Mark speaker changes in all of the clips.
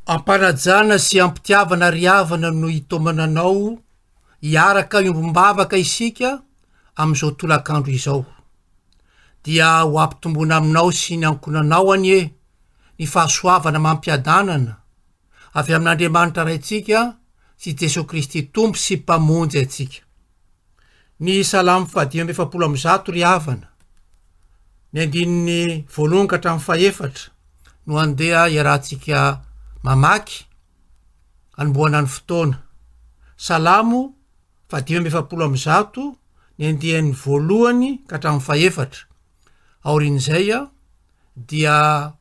Speaker 1: Am-panajana sy am-pitiavana ry havana no hitaomana anao hiaraka hiombom-bavaka isika amin'izao tolakandro izao. Dia ho ampitomboina aminao sy ny ankohonanao anie ny fahasoavana amam-piadanana avy amin'Andriamanitra Raintsika sy Jesoa Kristy Tompo sy Mpamonjy antsika. Ny Salamo fahadimy 145 ry havana, ny andininy voalohany ka hatramin'ny fahefatra no andeha iarahantsika mamaky hanombohana ny fotoana. Salamo fahadimy 145 ny andiany voalohany ka hatramin'ny fahefatra. Aorian'izay dia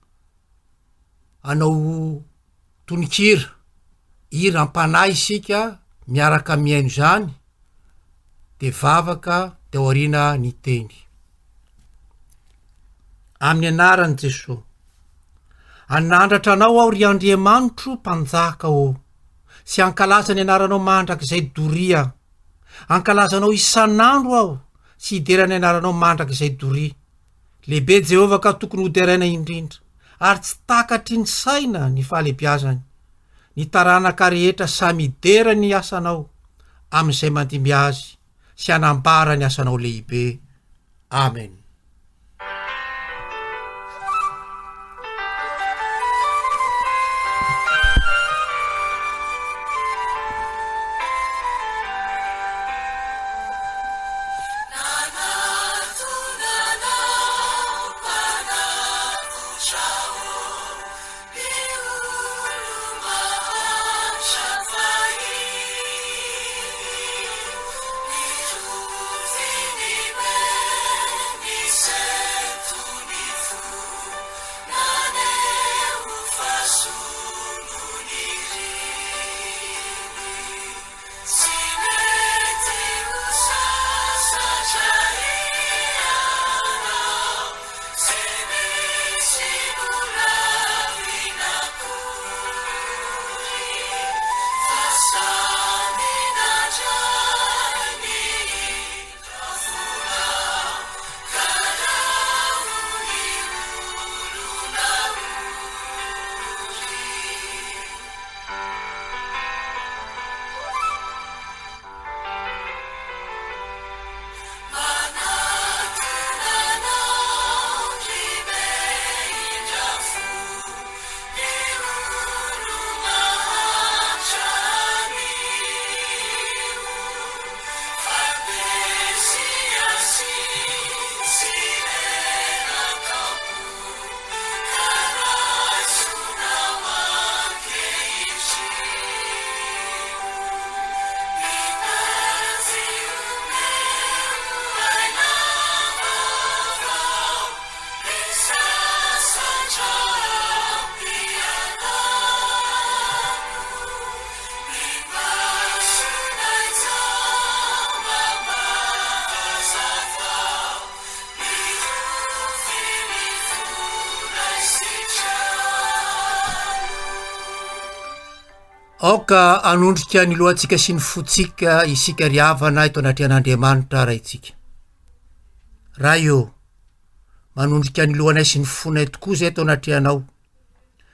Speaker 1: hanao tononkira, hira am-panahy isika miaraka mihaino izany, de vavaka de aoriana ny teny. Amin'ny anaran'i Jesoa. Hanandratra anao aho ry Andriamanitro mpanjaka ô, sy hankalaza ny anaranao mandrakizay doria. Hankalaza anao isan'andro aho sy hidera ny anaranao mandrakizay doria. Lehibe Jehovah ka tokony hoderaina indrindra, ary tsy takatry ny saina ny fahalehibiazany. Ny taranaka rehetra samy hidera ny asanao amin'izay mandimby azy sy hanambara ny asanao lehibe. Amen. Aoka hanondrika ny lohantsika sy ny fontsika isika ry havana eto anatrehan'Andriamanitra Raintsika. Ray ô, manondrika ny lohanay sy ny fonay tokoa izay eto anatrehanao,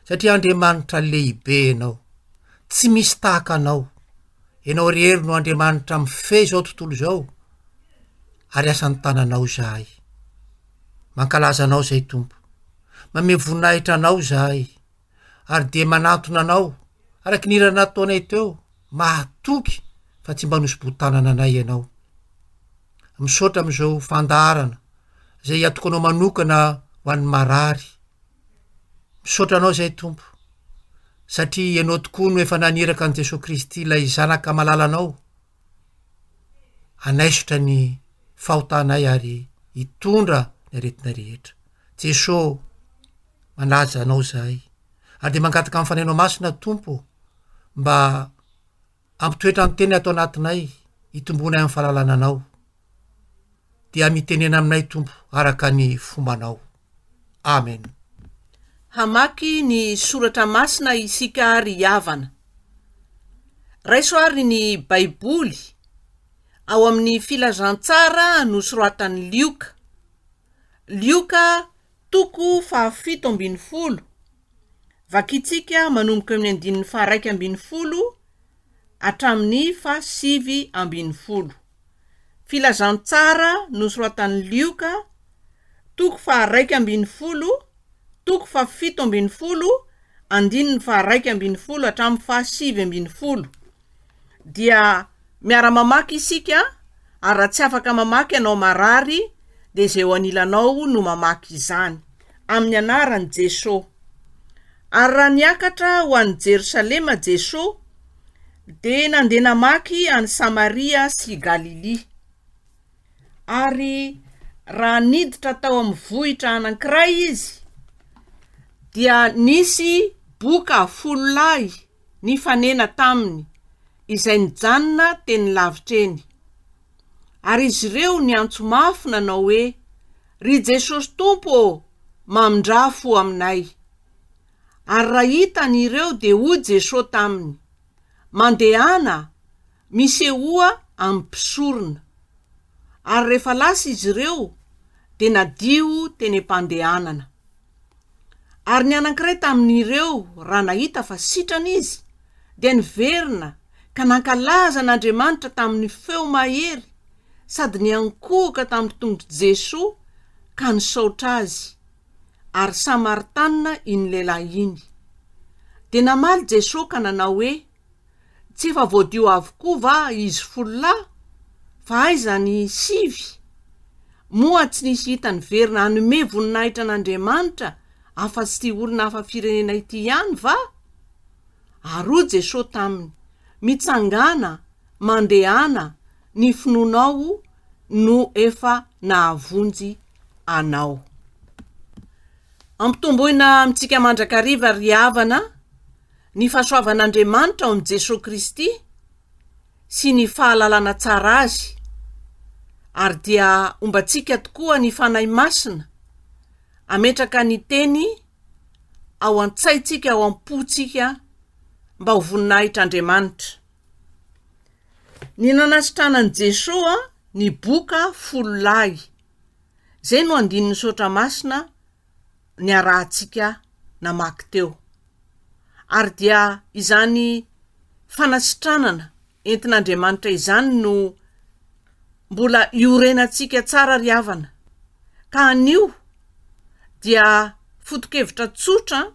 Speaker 1: satria Andriamanitra lehibe Ianao, tsy misy tahaka Anao. Ianao irery no Andriamanitra mifehy izao tontolo izao, ary asan'ny tananao izahay. Mankalaza Anao izay Tompo. Manome voninahitra Anao izahay, ary dia manantona Anao, araka ny hira nataonay teo, mahatoky fa tsy mba nosobotanana anay Ianao. Misaotra amin'izao fandaharana izay iatokanao manokana ho an'ny marary. Misaotra Anao izay Tompo, satria Ianao tokoa no efa naniraka an'i Jesoa Kristy ilay Zanaka malalanao, hanaisotra ny fahotanay ary hitondra ny aretina rehetra. Jeso ô, manaja Anao izahay, ary dia mangataka amin'ny Fanahinao Masina Tompo mba hampitoetra ny teny ato anatinay, hitomboanay amin'ny fahalalana Anao. Dia mitenena aminay Tompo araka ny fombanao. Amen.
Speaker 2: Hamaky ny soratra masina isika ry havana. Raiso ary ny Baiboly ao amin'ny Filazantsara nosoratan'i Lioka. Lioka toko fahafito ambin'ny folo. Vakintsika manomboka eo amin'ny andininy faha-11 hatramin'ny faha-19. Filazantsara nosoratan'i Lioka, toko faha-11, toko faha-17, andininy faha-11 hatramin'ny faha-19. Dia miara-mamaky isika, ary raha tsy afaka mamaky ianao marary, dia izay eo anilanao no mamaky izany. Amin'ny anaran'i Jeso. Ary raha niakatra ho any Jerosalema Jeso, dia nandeha namaky an'i Samaria sy Galilia. Ary raha niditra tao amin'ny vohitra anankiray izy, dia nisy boka fololahy nifanena taminy, izay nijanona teny lavitra eny. Ary izy ireo niantso mafy nanao hoe, Ry Jesosy Tompo ô, mamindrà fo aminay. Ary raha hitany ireo dia hoy Jeso taminy, Mandehana, misehoa amin'ny mpisorona. Ary rehefa lasa izy ireo, dia nadio teny am-pandehanana. Ary ny anankiray tamin'ireo, raha nahita fa sitrana izy, dia niverina ka nankalaza an'Andriamanitra tamin'ny feo mahery sady niankohoka tamin'ny tongotr'i Jesoa ka nisaotra Azy, ary Samaritanina iny lehilahy iny. Dia namaly Jesoa ka nanao hoe, Tsy efa voadio avokoa va izy fololahy? Fa aiza ny sivy? Moa tsy nisy hita niverina hanome voninahitra an'Andriamanitra afa-tsy ity olona hafa firenena ity ihany va? Ary hoy Jesoa taminy, Mitsangàna, mandehana, ny finoanao no efa nahavonjy anao. Ampitomboina amintsika mandrakariva ry havana ny fahasoavan'Andriamanitra ao amin'i Jesoa Kristy sy ny fahalalana tsara Azy, ary dia hombantsika tokoa ny Fanahy Masina hametraka ny Teny ao an-tsaintsika, ao am-pontsika mba ho voninahitr'Andriamanitra. Ny nanasitranan'i Jesoa ny boka fololahy. Izay no andinin'ny Soratra Masina niarahantsika namaky teo. Ary dia izany fanasitranana entin'Andriamanitra izany no mbola iorenantsika tsara ry havana. Ka anio dia foto-kevitra tsotra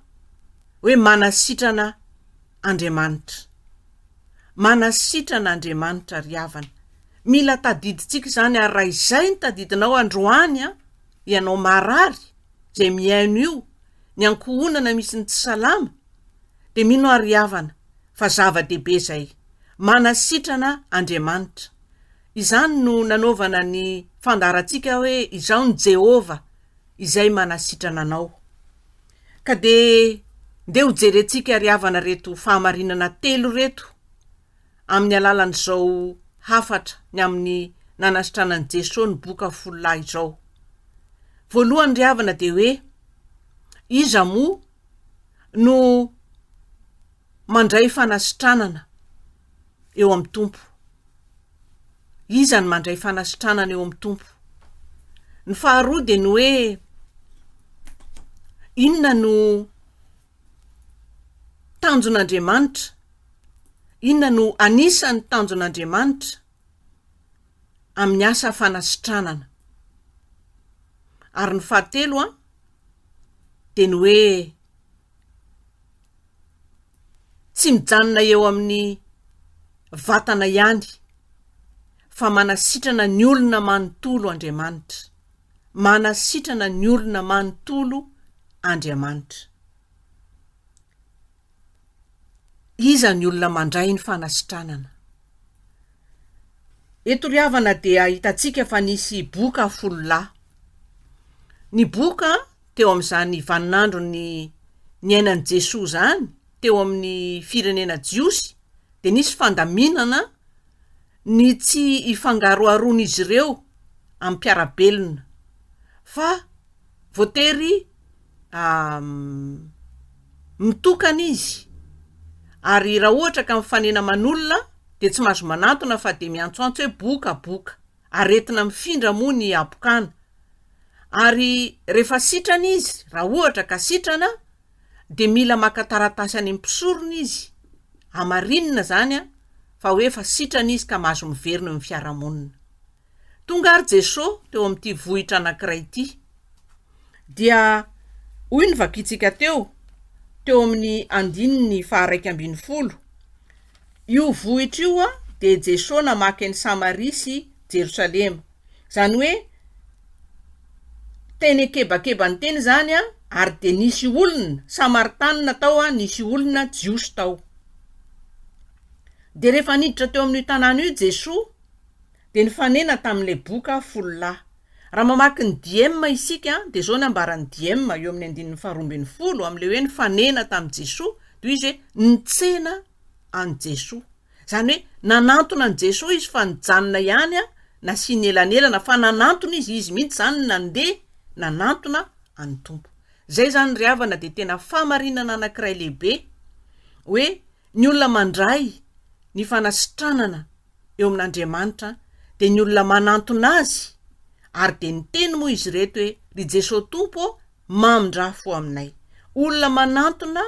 Speaker 2: hoe manasitrana Andriamanitra. Manasitrana Andriamanitra ry havana. Mila tadidintsika izany ary raha izay no tadidinao androany an, ianao marary izay mihaino io, ny ankohonana misy ny tsy salama, dia mino aho ry havana fa zava-dehibe izay. Manasitrana Andriamanitra. Izany no nanaovana ny fandaharantsika hoe Izaho ny Jehovah izay manasitrana anao. Ka dia ndeha ho jerentsika ry havana ireto fahamarinana telo ireto amin'ny alalan'izao hafatra ny amin'ny nanasitranan'i Jesoa ny boka fololahy izao. Voalohany ry havana dia hoe iza moa no mandray fanasitranana eo amin'ny Tompo? Iza no mandray fanasitranana eo amin'ny Tompo? Ny faharoa dia ny hoe inona no tanjon'Andriamanitra? Inona no anisan'ny tanjon'Andriamanitra amin'ny asa fanasitranana? Ary ny fahatelo an, dia ny hoe Tsy mijanona eo amin'ny vatana ihany fa manasitrana ny olona manontolo Andriamanitra. Manasitrana ny olona manontolo Andriamanitra. Iza ny olona mandray ny fanasitranana? Eto ry havana dia hitantsika fa nisy boka fololahy. Ny boka teo amin'izany vaninandron'ny niainan'i Jesoa izany teo amin'ny firenena jiosy dia nisy fandaminana ny tsy hifangaroharoan'izy ireo amin'ny mpiara-belona fa voatery mitokana izy ary raha ohatra ka mifanena aman'olona dia tsy mahazo manantona fa dia miantsoantso hoe boka boka. Aretina mifindra moa ny habokana. Ary rehefa sitrana izy, raha ohatra ka sitrana, dia mila maka taratasy any amin'ny mpisorona izy, hamarinina izany an, fa hoe efa sitrana izy ka mahazo miverina eo amin'ny fiarahamonina. Tonga ary Jesoa teo amin'ity vohitra anankiray ity. Dia hoy ny vakintsika teo, teo amin'ny andininy faha-11, io vohitra io dia Jesoa namaky an'i Samaria sy Jerosalema. Izany hoe teny an-kebakebany teny izany ary dia nisy olona Samaritanina tao, nisy olona Jiosy tao. Dia rehefa niditra teo amin'io tanàna io Jesoa dia nifanena tamin'ilay boka fololahy. Raha mamaky ny Diem isika dia izao ny ambaran'ny Diem eo amin'ny andininy faharoa 12 amin'ilay hoe nifanena tamin'i Jesoa dia hoy izy hoe nitsena an'i Jesoa. Izany hoe nanantona an'i Jesoa izy fa nijanona ihany nasiany elanelana fa nanantona izy, izy mihitsy izany no nandeha nanantona an'ny Tompo. Izay izany ry havana dia tena fahamarinana anankiray lehibe hoe ny olona mandray ny fanasitranana eo amin'Andriamanitra dia ny olona manantona Azy, ary dia niteny moa izy ireto hoe, Ry Jesoa Tompo ô, mamindrà fo aminay. Olona manantona,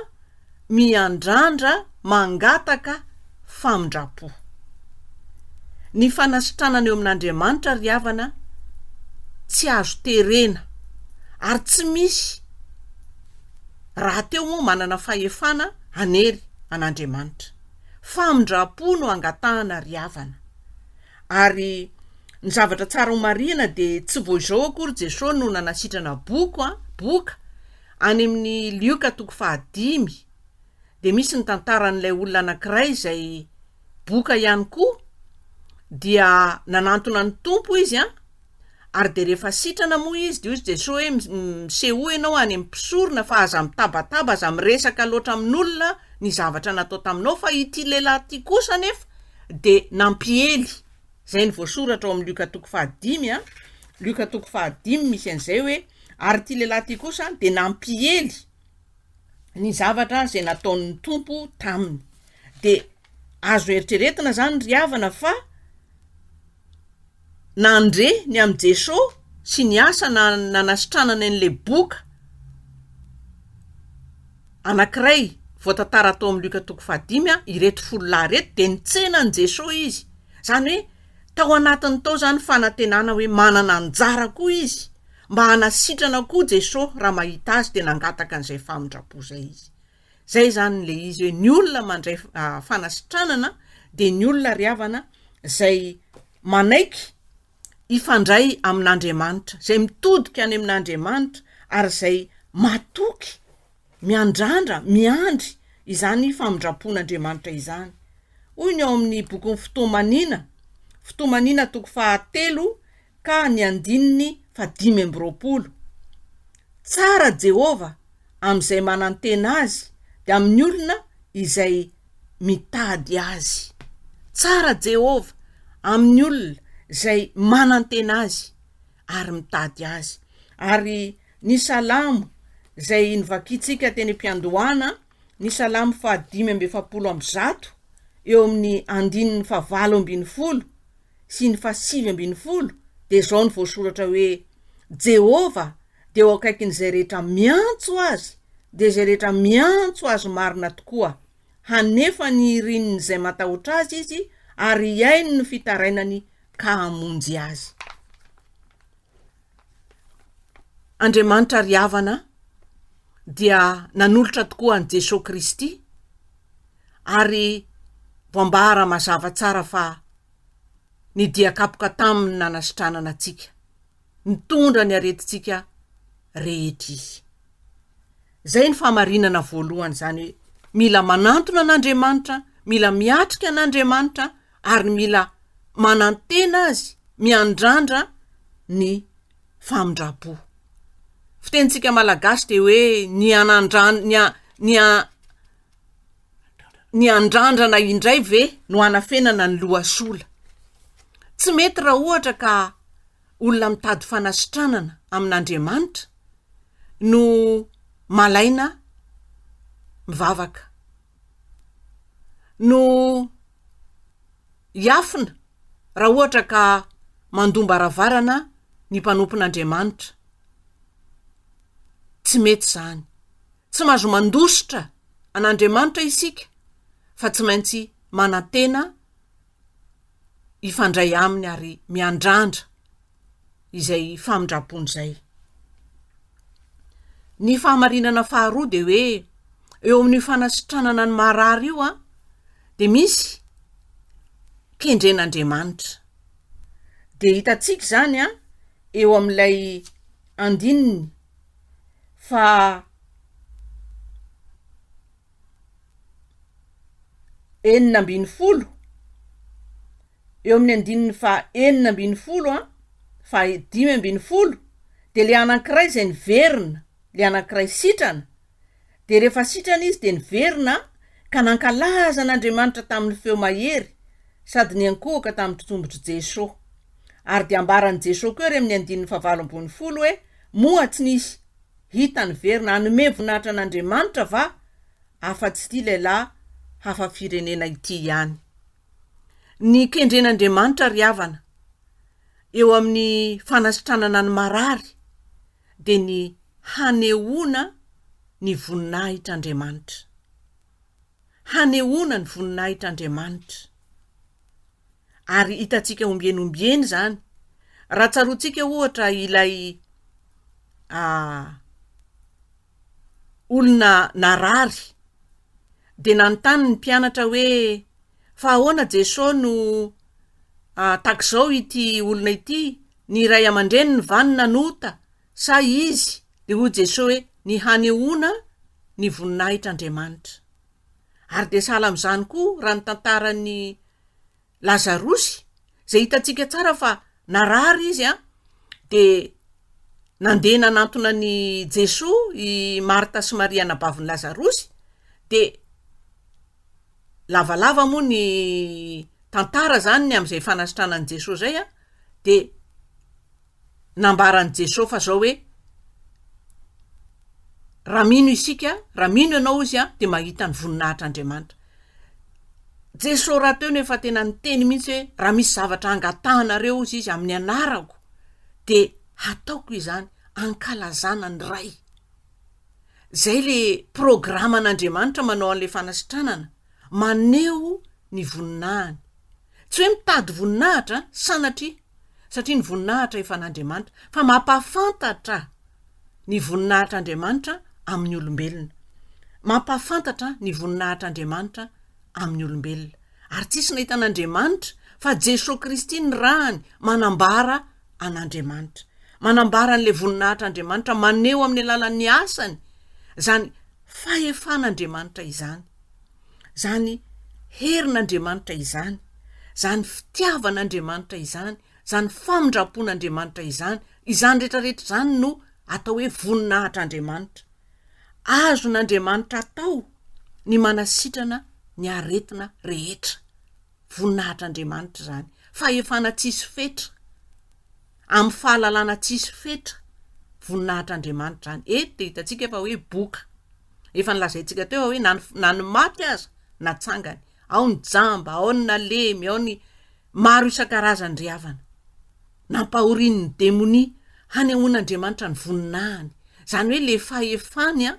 Speaker 2: miandrandra, mangataka famindram-po. Ny fanasitranana eo amin'Andriamanitra ry havana tsy azo terena, ary tsy misy rahateo moa manana fahefana hanery an'Andriamanitra. Famindram-po no angatahana ry havana. Ary ny zavatra tsara ho marihina dia tsy vao izao akory Jesoa no nanasitrana boko an, boka, any amin'ny Lioka toko fahadimy dia misy ny tantaran'ilay olona anankiray izay boka ihany koa dia nanantona ny Tompo izy an, Ary dia rehefa sitrana moa izy dia hoy Jesoa hoe misehoa ianao any amin'ny mpisorona fa aza mitabataba, aza miresaka loatra amin'olona ny zavatra natao taminao fa ity lehilahy ity kosa anefa dia nampiely, izay no voasoratra ao amin'ny Lioka toko fahadimy an, Lioka toko fahadimy misy an'izay hoe ary ity lehilahy ity kosa dia nampiely ny zavatra izay nataon'ny Tompo taminy. Dia azo eritreretina izany ry havana fa nandre ny amin'i Jesoa sy ny asa nanasitranany an'ilay boka anankiray voatantara tao amin'ny Lioka toko fahadimy ireto fololahy ireto dia nitsena an'i Jesoa izy. Izany hoe tao anatiny tao izany fanantenana hoe manana anjara koa izy mba hanasitrana koa Jesoa raha mahita azy dia nangataka an'izay famindram-po izay izy. Zay zany le izy hoe ny olona mandray fanasitranana dia ny olona ry havana zay manaiky hifandray amin'Andriamanitra, zay mitodika any amin'Andriamanitra ary zay matoky, miandrandra, miandry izany famindram-pon'Andriamanitra izany. Hoy ny ao amin'ny bokin'ny Fitomanina, Fitomanina toko fahatelo ka ny andininy fahadimy amby 20, Tsara Jehovah amin'izay manantena Azy, dia amin'ny olona izay mitady Azy. Tsara Jehovah amin'ny olona izay manantena Azy ary mitady Azy. Ary ny Salamo izay novakintsika teny am-piandohana, ny Salamo faha-145, eo amin'ny andininy fahavalo ambin'ny folo sy ny faha-19, dia izao no voasoratra hoe, Jehovah dia eo akaikin'izay rehetra miantso Azy, dia izay rehetra miantso Azy marina tokoa. Hanefa ny irin'izay matahotra Azy Izy, ary hihaino ny fitarainany ka hamonjy azy. Andriamanitra ry havana dia nanolotra tokoa an'i Jesoa Kristy ary voambara mazava tsara fa ny dia kapoka taminy nanasitranana antsika. Nitondra ny aretintsika rehetra izy. Izay ny fahamarinana voalohany izany hoe mila manantona an'Andriamanitra, mila miatrika an'Andriamanitra ary mila manantena Azy, miandrandra ny famindram-po. Fitenintsika malagasy dia hoe ny anandran- ny a- ny a- ny andrandrana indray ve no hanafenana ny loha sola? Tsy mety raha ohatra ka olona mitady fanasitranana amin'Andriamanitra no malaina mivavaka, no hiafina raha ohatra ka mandom-baravarana ny mpanompon'Andriamanitra. Tsy mety izany. Tsy mahazo mandositra an'Andriamanitra isika fa tsy maintsy manantena hifandray aminy ary miandrandra izay famindram-pony izay. Ny fahamarinana faharoa dia hoe eo amin'io fanasitranana ny marary io an, dia misy kendren'Andriamanitra. Dia hitantsika izany an, eo amin'ilay andininy fa 16, eo amin'ny andininy faha 16 an, faha 15, dia le anankiray izay niverina, le anankiray sitrana, dia rehefa sitrana izy dia niverina ka nankalaza an'Andriamanitra tamin'ny feo mahery sady niankohoka tamin'ny tongotr'i Jeso. Ary dia ambaran'i Jeso koa ery amin'ny andininy faha 18 hoe, Moa tsy nisy hita niverina hanome voninahitra an'Andriamanitra va afa-tsy ity lehilahy hafa firenena ity ihany? Ny kendren'Andriamanitra ry havana, eo amin'ny fanasitranana ny marary dia ny hanehoana ny voninahitr'Andriamanitra. Hanehoana ny voninahitr'Andriamanitra. Ary hitantsika ombieny ombieny izany. Raha tsaroantsika ohatra ilay olona narary, dia nanontany ny mpianatra hoe, fa ahoana Jesoa no tahak'izao ity olona ity, ny ray aman-dreniny va no nanota sa izy? Dia hoy Jesoa hoe, ny hanehoana ny voninahitr'Andriamanitra. Ary dia sahala amin'izany koa raha ny tantaran'i Lazarosy, izay hitantsika tsara fa narary izy an, dia nandeha nanantona an'i Jesoa i Marta sy Maria anabavin'i Lazarosy, dia lavalava moa ny tantara zany ny amin'izay fanasitranan'i Jesoa izay an, dia nambaran'i Jesoa fa zao hoe, raha mino isika, raha mino ianao hozy an, dia mahita ny voninahitr'Andriamanitra. Jesoa rahateo no efa tena niteny mihitsy hoe, raha misy zavatra angatahanareo hozy izy amin'ny anarako, dia hataoko izany, ankalazana ny Ray. Zay le programan'Andriamanitra manao an'le fanasitranana, maneho ny voninahiny. Tsy hoe mitady voninahitra sanatria, satria ny voninahitra efa an'Andriamanitra, fa mampahafantatra ny voninahitr'Andriamanitra amin'ny olombelona. Mampahafantatra ny voninahitr'Andriamanitra amin'ny olombelona. Ary tsisy nahita an'Andriamanitra fa Jesoa Kristy nirahany manambara an'Andriamanitra. Manambara an'ilay voninahitr'Andriamanitra, maneho amin'ny alalan'ny asany izany fahefan'Andriamanitra izany. Izany herin'Andriamanitra izany, izany fitiavan'Andriamanitra izany, izany famindram-pon'Andriamanitra izany, izany rehetra rehetra izany no atao hoe voninahitr'Andriamanitra. Azon'Andriamanitra atao ny manasitrana ny aretina rehetra. Voninahitr'Andriamanitra izany. Fahefana tsisy fetra, amin'ny fahalalana tsisy fetra, voninahitr'Andriamanitra izany. Eto dia hitantsika fa hoe boka. Efa nolazaintsika teo hoe na ny na ny maty aza natsangany. Ao ny jamba, ao ny nalemy, ao ny maro isan-karazany ry havana. Nampahorian'ny demonia hanehoan'Andriamanitra ny voninahiny. Izany hoe le fahefany an,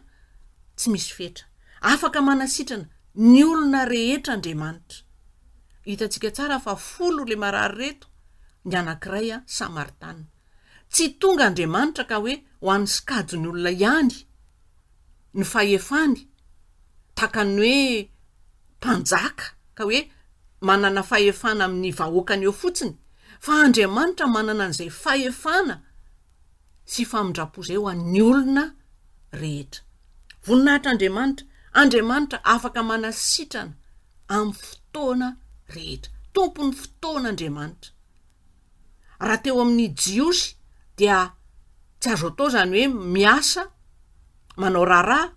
Speaker 2: tsy misy fetra. Afaka manasitrana ny olona rehetra Andriamanitra. Hitantsika tsara fa folo le marary reto, ny anankiray an, Samaritana. Tsy tonga Andriamanitra ka hoe ho an'ny sokajin'ny olona ihany ny fahefany, tahaka ny hoe mpanjaka ka hoe manana fahefana amin'ny vahoakany eo fotsiny, fa Andriamanitra manana an'izay fahefana sy famindram-po izay ho an'ny olona rehetra. Voninahitr'Andriamanitra, Andriamanitra afaka manasitrana amin'ny fotoana rehetra. Tompon'ny fotoana Andriamanitra. Raha teo amin'ny Jiosy dia tsy azo atao izany hoe miasa, manao raharaha,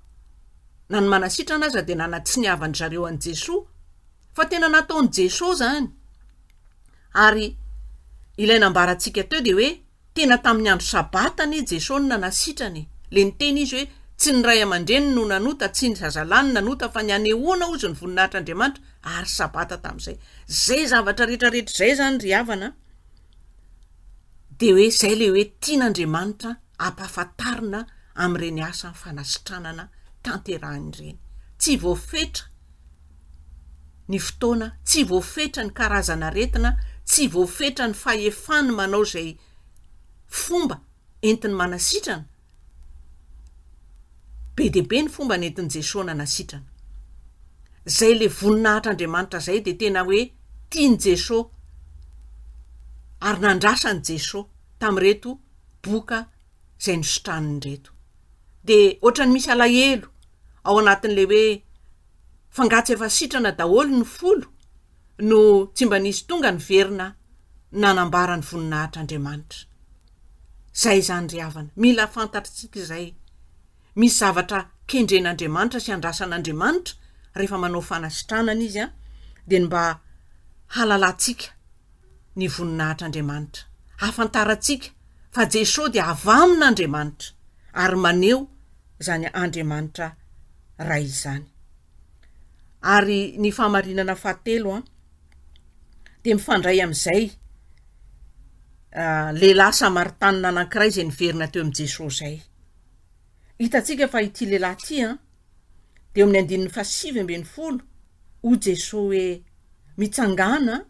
Speaker 2: na ny manasitrana aza dia nanatsiniavan-dry zareo an'i Jesoa, fa tena nataon'i Jesoa izany. Ary ilay nambarantsika teo dia hoe tena tamin'ny andro sabata anie Jesoa no nanasitrana e! Le niteny izy hoe tsy ny ray aman-dreniny no nanota, tsy ny zazalahy no nanota fa ny hanehoana hozy ny voninahitr'Andriamanitra ary sabata tamin'izay. Zay zavatra rehetra rehetra izay zany ry havana dia hoe zay le hoe tian'Andriamanitra ampahafantarina amin'ireny asa fanasitranana tanterahiny ireny. Tsy voafetra ny fotoana, tsy voafetra ny karazan'aretina, tsy voafetra ny fahefany manao izay fomba entiny manasitrana. Be dia be ny fomba nentin'i Jesoa nanasitrana. Izay le voninahitr'Andriamanitra izay dia tena hoe tian'i Jesoa ary nandrasan'i Jesoa tamin'ireto boka izay nositraniny ireto. Dia ohatran'ny misy alahelo ao anatin'ilay hoe fa nga tsy efa sitrana daholo ny folo no tsy mba nisy tonga niverina nanambara ny voninahitr'Andriamanitra. Izay izany ry havana, mila fantatritsika izay. Misy zavatra kendren'Andriamanitra sy andrasan'Andriamanitra rehefa manao fanasitranana Izy dia ny mba halalantsika ny voninahitr'Andriamanitra, hahafantarantsika fa Jesoa dia avy amin'Andriamanitra ary maneho izany Andriamanitra Ray izany. Ary ny fahamarinana fahatelo an, dia mifandray amin'izay lehilahy samaritanina anankiray izay niverina teo amin'i Jesoa izay. Hitantsika fa ity lehilahy ity an, dia eo amin'ny andininy fahasivy ambin'ny folo, hoy Jesoa hoe, Mitsangàna,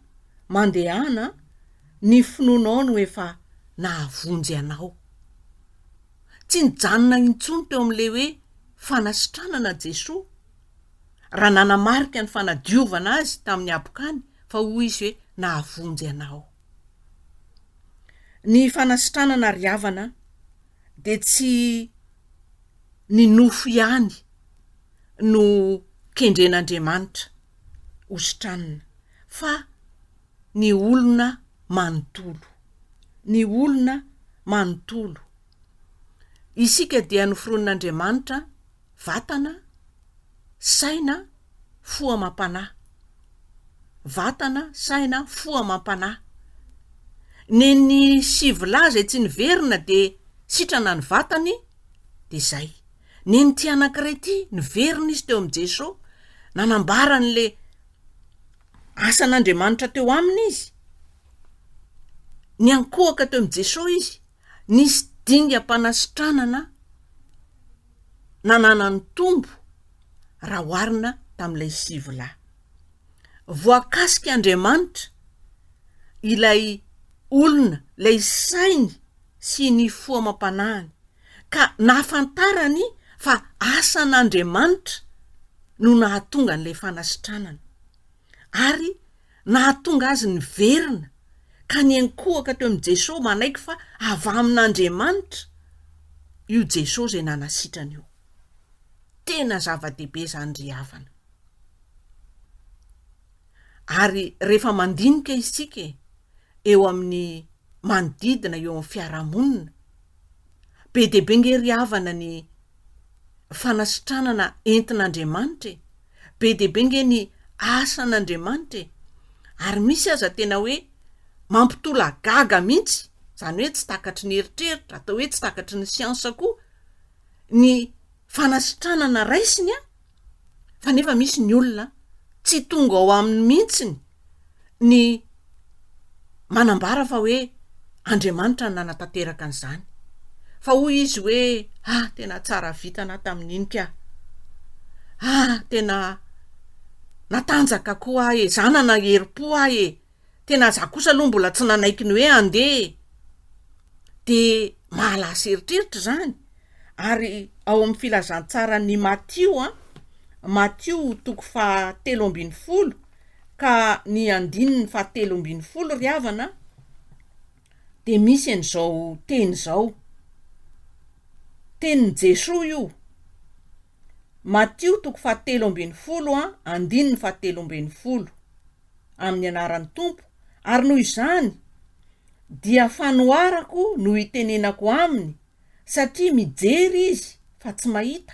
Speaker 2: mandehana, ny finoanao no efa nahavonjy anao. Tsy nijanona intsony teo amin'ilay hoe fanasitranana Jesoa, raha nanamarika ny fanadiovana azy tamin'ny habokany, fa hoy izy hoe nahavonjy anao. Ny fanasitranana ry havana dia tsy ny nofo ihany no kendren'Andriamanitra ho sitranina fa ny olona manontolo. Ny olona manontolo. Isika dia noforonin'Andriamanitra vatana, saina, fo amam-panahy. Vatana, saina, fo amam-panahy. Nen'ny sivilahy izay tsy niverina dia sitrana ny vatany dia izay. Nen'ity anankiray ity, niverina izy teo amin'i Jesoa, nanambara an'le asan'Andriamanitra teo aminy izy. Niankohoka teo amin'i Jesoa izy, nisy dingam-panasitranana nananany tombo raha oharina tamin'ilay sivilahy. Voakasik' Andriamanitra ilay olona, ilay sainy sy ny fo amam-panahiny, ka nahafantarany fa asan' Andriamanitra no nahatonga an'ilay fanasitranana, ary nahatonga azy niverina ka niankohoka teo amin'i Jesoa manaiky fa avy amin'Andriamanitra io Jesoa izay nanasitrana io. Tena zava-dehibe izany ry havana. Ary rehefa mandinika isika e, eo amin'ny manodidina, eo amin'ny fiarahamonina, be dia be nge ry havana ny fanasitranana entin'Andriamanitra e, be dia be nge ny asan'Andriamanitra e, ary misy aza tena hoe mampitolagaga mihitsy, izany hoe tsy takatry ny eritreritra, atao hoe tsy takatry ny siansa koa, ny fanasitranana raisiny an, fa nefa misy ny olona tsy tonga ao aminy mihitsiny ny manambara fa hoe Andriamanitra no nanatanteraka an'izany, fa hoy izy hoe ah tena tsara vitana aho tamin'iny ka, ah tena natanjaka koa aho e, za nanana herim-po aho e, Tena za kosa aloha mbola tsy nanaiky ny hoe handeha e! De mahalasa eritreritra izany, ary ao amin'ny filazantsaran'i Matio an, Matio toko fahatelo ambin'ny folo ka ny andininy fahatelo ambin'ny folo ry havana de misy an'izao teny izao, tenin'i Jesoa io, Matio toko fahatelo ambin'ny folo an, andininy fahatelo ambin'ny folo. amin'ny anaran'ny Tompo, ary noho izany dia fanoharako no itenenako aminy, satria mijery izy fa tsy mahita,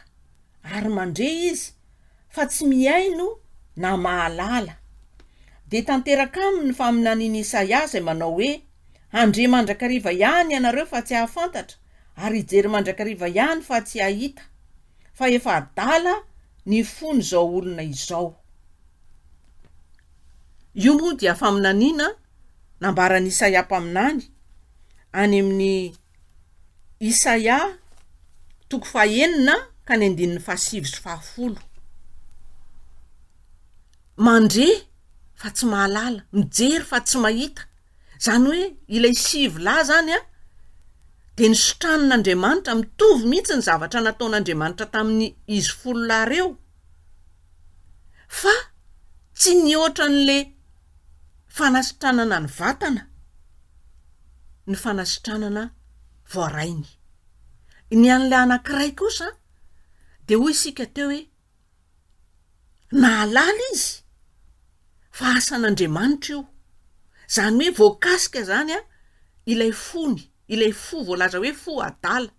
Speaker 2: ary mandre izy fa tsy mihaino na mahalala. Dia tanteraka aminy ny faminanian'i Isaia izay manao hoe, Handre mandrakariva ihany ianareo fa tsy hahafantatra, ary hijery mandrakariva ihany fa tsy hahita, fa efa adala ny fon'izao olona izao. Io moa dia faminaniana nambaran'i Isaia mpaminany any amin'ny Isaia toko fahenina. ka ny andininy fahasivy sy fahafolo. Mandre fa tsy mahalala, mijery fa tsy mahita. Izany hoe ilay sivy lahy izany an, dia nositranin'Andriamanitra, mitovy mihitsy ny zavatra nataon'Andriamanitra tamin'ny izy folo lahy ireo, fa tsy nihoatra an'ilay fanasitranana ny vatana ny fanasitranana voarainy. Ny an'ilay anankiray kosa dia hoy isika teo hoe nahalala izy fa asan'Andriamanitra io, izany hoe voakasika izany an ilay fony, ilay fo voalaza hoe fo adala,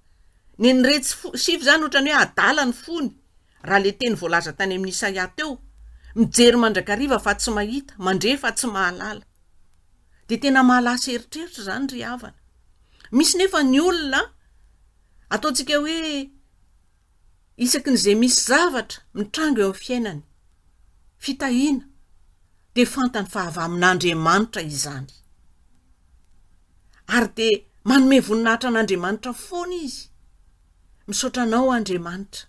Speaker 2: nen'iretsy fo sivy izany ohatran'ny hoe adala ny fony, raha le teny voalaza tany amin'i Isaia teo, mijery mandrakariva fa tsy mahita, mandre fa tsy mahalala. Dia tena mahalasa eritreritra izany ry havana. Misy nefa ny olona ataontsika hoe isaky ny izay misy zavatra mitranga eo amin'ny fiainany, fitahiana, dia fantany fa avy amin'Andriamanitra izany. Ary dia manome voninahitra an'Andriamanitra foana izy. Misaotra anao Andriamanitra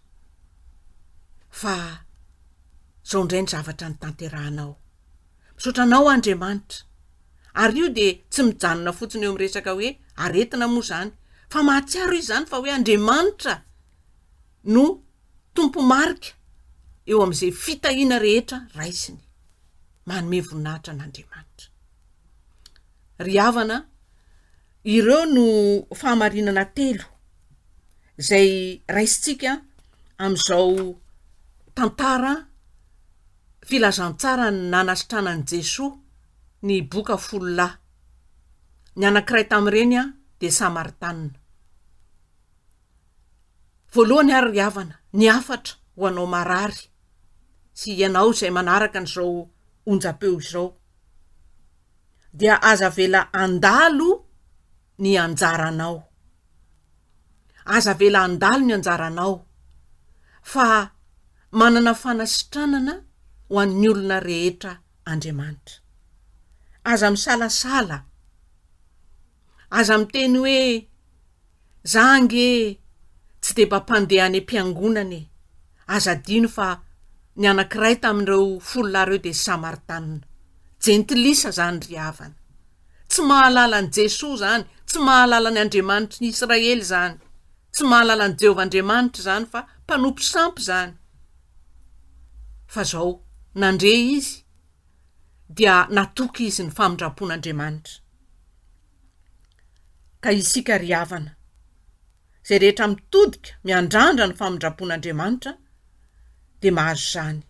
Speaker 2: fa zao indray ny zavatra notanterahanao. Misaotra anao Andriamanitra. Ary io dia tsy mijanona fotsiny eo amin'ny resaka hoe aretina moa izany, fa mahatsiaro izy izany fa hoe Andriamanitra no tompo-marika eo amin'izay fitahiana rehetra raisiny. Manome voninahitra an'Andriamanitra. Ry havana, ireo no fahamarinana telo izay raisintsika amin'izao tantara filazantsara nanasitranan'i Jesoa ny boka folo lahy. Ny anankiray tamin'ireny dia Samaritanina. Voalohany ary ry havana, ny hafatra ho anao marary sy ianao izay manaraka an'izao onjam-peo izao dia aza avela handalo ny anjaranao. Aza avela handalo ny anjaranao fa manana fanasitranana ho an'ny olona rehetra Andriamanitra. Aza misalasala, aza miteny hoe za ange tsy de mba mpandeha any am-piangonana e, aza adino fa ny anankiray tamin'ireo folo lahy ireo dia Samaritanina, jentilisa zany ry havana. Tsy mahalala an'i Jesoa izany, tsy mahalala ny Andriamanitry ny Israely izany, tsy mahalala an'i Jehovah Andriamanitra izany fa mpanompo sampy izany. Fa izao, nandre izy, dia natoky izy ny famindram-pon'Andriamanitra. Ka isika ry havana, izay rehetra mitodika miandrandra ny famindram-pon'Andriamanitra dia mahazo izany.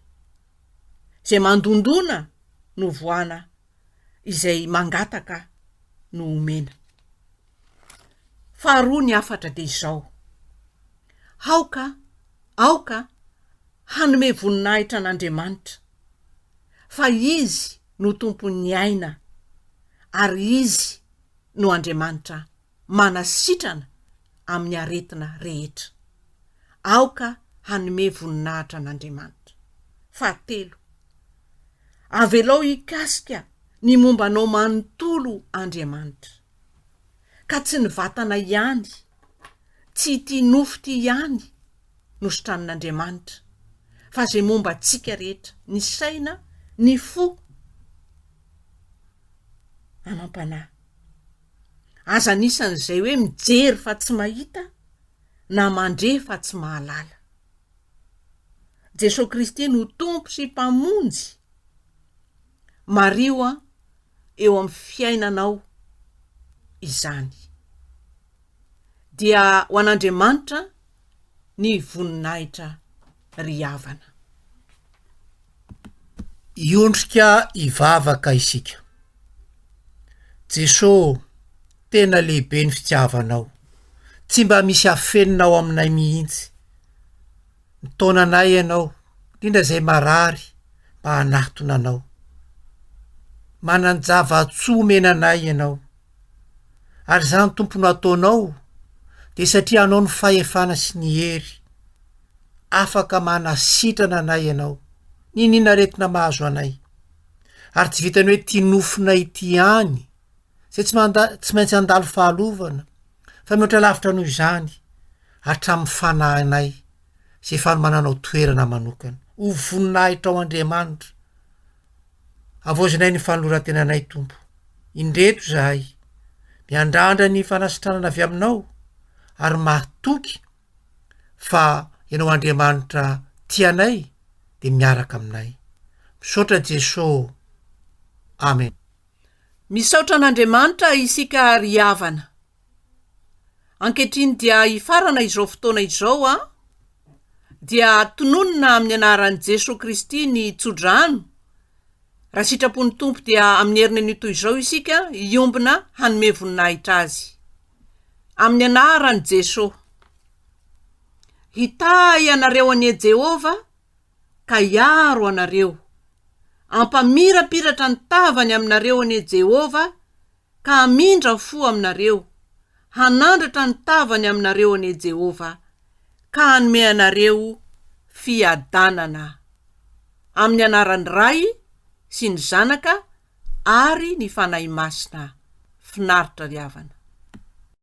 Speaker 2: Izay mandondona no voana izay mangataka no omena. Faharoa ny hafatra dia izao, Aoka, aoka hanome voninahitra an'Andriamanitra, fa Izy no Tompon'ny aina, ary Izy no Andriamanitra manasitrana amin'ny aretina rehetra. Aoka hanome voninahitra an'Andriamanitra. Fahatelo, Avelao hikasika ny momba anao manontolo Andriamanitra. Ka tsy ny vatana ihany, tsy ity nofo ity ihany no sitranin'Andriamanitra, fa izay momba antsika rehetra, ny saina, ny fo amam-panahy. Aza anisan'izay hoe mijery fa tsy mahita na mandre fa tsy mahalala. Jesoa Kristy no Tompo sy Mpamonjy. Mariho eo amin'ny fiainanao izany. Dia ho an'Andriamanitra ny voninahitra ry havana.
Speaker 1: Hiondrika hivavaka isika. Jeso ô, tena lehibe ny fitiavanao. Tsy mba misy afenina ao aminay mihitsy. Mitaona anay Ianao, indrindra izay marary, mba hanatona Anao. Manan-java-tsoa omena anay Ianao. Ary izany Tompo no ataonao, dia satria Anao ny fahefana sy ny hery. Afaka manasitrana anay Ianao, n'inon'inona aretina mahazo anay. Ary tsy vitan'ny hoe ity nofonay ity ihany, izay tsy manda- tsy maintsy handalo fahalovana, fa mihoatra lavitra noho izany, hatramin'ny fanahinay. Izay fanomananao toerana manokana. Ho voninahitrao Andriamanitra. Havaozinay ny fanoloran-tenanay Tompo. Indreto izahay, miandrandra ny fanasitranana avy Aminao ary mahatoky fa Ianao Andriamanitra tia anay dia miaraka aminay. Misaotra Jeso ô. Amen.
Speaker 2: Misaotra an'Andriamanitra isika ry havana. Ankehitriny dia hifarana izao fotoana izao an, dia tononina amin'ny anaran'i Jesoa Kristy ny tsodrano, raha sitrapon'ny Tompo dia amin'ny heriny anio toy izao isika hiombona hanome voninahitra Azy. Amin'ny anaran'i Jesoa. Hitahy anareo anie Jehovah ka hiaro anareo. Hampamirapiratra ny tavany aminareo anie Jehovah ka hamindra fo aminareo, hanandratra ny tavany aminareo anie Jehovah, ka hanome anareo fiadanana. Amin'ny anaran'ny Ray sy ny Zanaka ary ny Fanahy Masina. Finaritra ry havana.